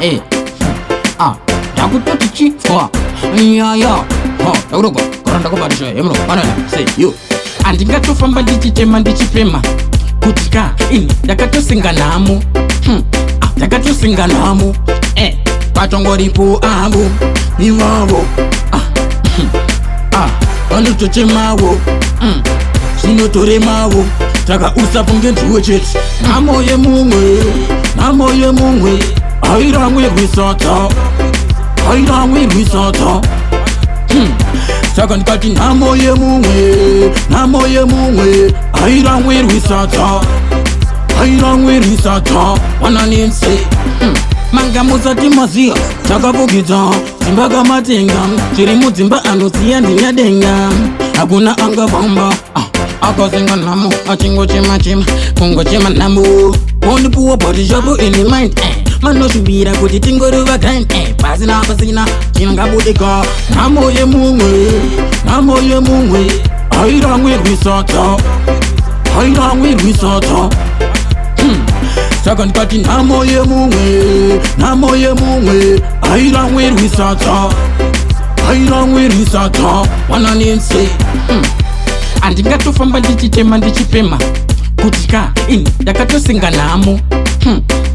Eh, ah, ndakutoti chitswa nyaya. Ha, ndakuroga gara ndakabatisha hemno banana say you. Handingatofamba ndichichema ndichipema kuti ka ini ndakatosinga nhamo. Ah, ndakatosinga nhamo. Eh, patongoripo avo ivavo. Ah, ah, vanotochemawo. Zvinotoremawo, saka usafunge ndiwe chete. Nhamo yemumwe, nhamo yemumwe hairamwirwi sadza, hairamwirwi sadza. Saka ndikati nhamo yemumwe, nhamo yemumwe hairamwirwi sadza, hairamwirwi sadza. Wananense. Manga musati maziya takafukidza dzimba kamatenga, tiri mudzimba anoziya ndinyadenga, hakuna angafamba. Ah, akazenga nhamo achingochema-chema, kungochema nhamo. Ondipuwa body shop in the mind, eh. Vanoshuvira kuti tingorova grind, eh. Pasina pasina chingabudika. Nhamo yemumwe, nhamo yemumwe hairamwirwi sadza, hairamwirwi sadza. Saka ndikati nhamo yemumwe, nhamo yemumwe hairamwirwi sadza, hairamwirwi sadza. Wananense. Handingatofamba ndichichema ndichipema kuti ka ini ndakatosinga nhamo.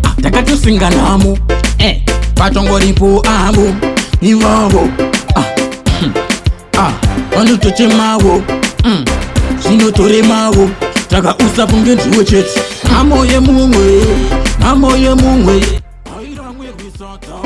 Ah, ndakatosinga nhamo. Eh, patongoripo avo ivavo. Ah, ah, vanotochemawo. Zvinotoremawo, saka usafunge ndiwe chete. Nhamo yemumwe, nhamo yemumwe hairamwirwi sadza.